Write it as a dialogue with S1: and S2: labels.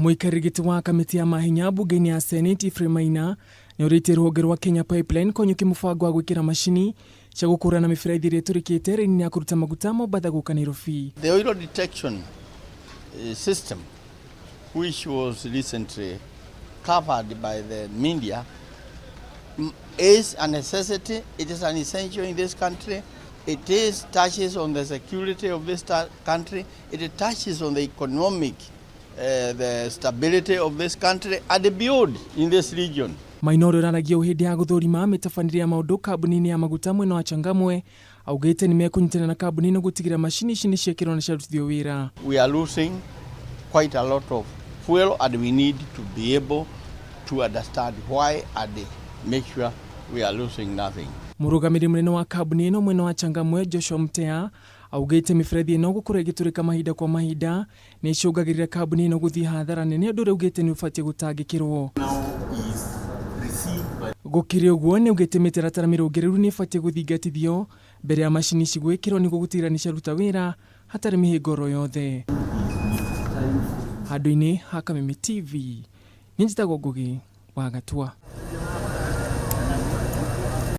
S1: Mũikarĩri gĩtĩ wa kamĩtĩ ya mahinya mbunge-inĩ ya Senate Ephraim Maina nĩ orĩtie rũhonge rwa Kenya Pipeline kũnyũkia mũbango wa gwĩkĩra macini cia gũkũrana mĩberethi ĩrĩa ĩtũrĩkĩte raini ya kũruta maguta Mombatha gũka Nairobi.
S2: The oil detection system, which was recently covered by the media, is a necessity. It is an essential in this country. It is touches on the security of this country. It touches on the economic, the stability of this country and build in this region.
S1: Maina ũrĩa ũraragia hĩndĩ ya gũthũrima mĩtabanĩre ya maũndũ kambuni-inĩ ya maguta mwena wa Changamwe augĩte nĩ mekũnyitanĩra na kambuni ĩno gũtigĩrĩra macini ici nĩ ciekĩrwo na ciarutithio wĩra.
S2: We are losing quite a lot of fuel and we need to be able to understand why and make sure we are losing nothing.
S1: Mũrũgamĩrĩri mũnene wa kambuni ĩno mwena wa Changamwe Joshua Mutea augĩte mĩberethi ĩno gũkorwo ĩgĩtũrĩka mahinda kwa mahinda nĩ icũngagĩrĩria kambuni ĩno gũthiĩ hathara nene, ũndũ ũrĩa augĩte nĩ ũbatiĩ gũtangĩkĩrwo. Gũkĩrĩ ũguo, nĩ augĩte mĩtaratara mĩrũngĩrĩru nĩ ĩbatiĩ gũthingatithio mbere ya macini ici gwĩkĩrwo nĩguo gũtigĩrĩra nĩ ciaruta wĩra hatarĩ mĩhĩnga oro yothe. Handũ-inĩ ha Kameme TV, nĩ njĩtagwo Ngugi wa Gatua.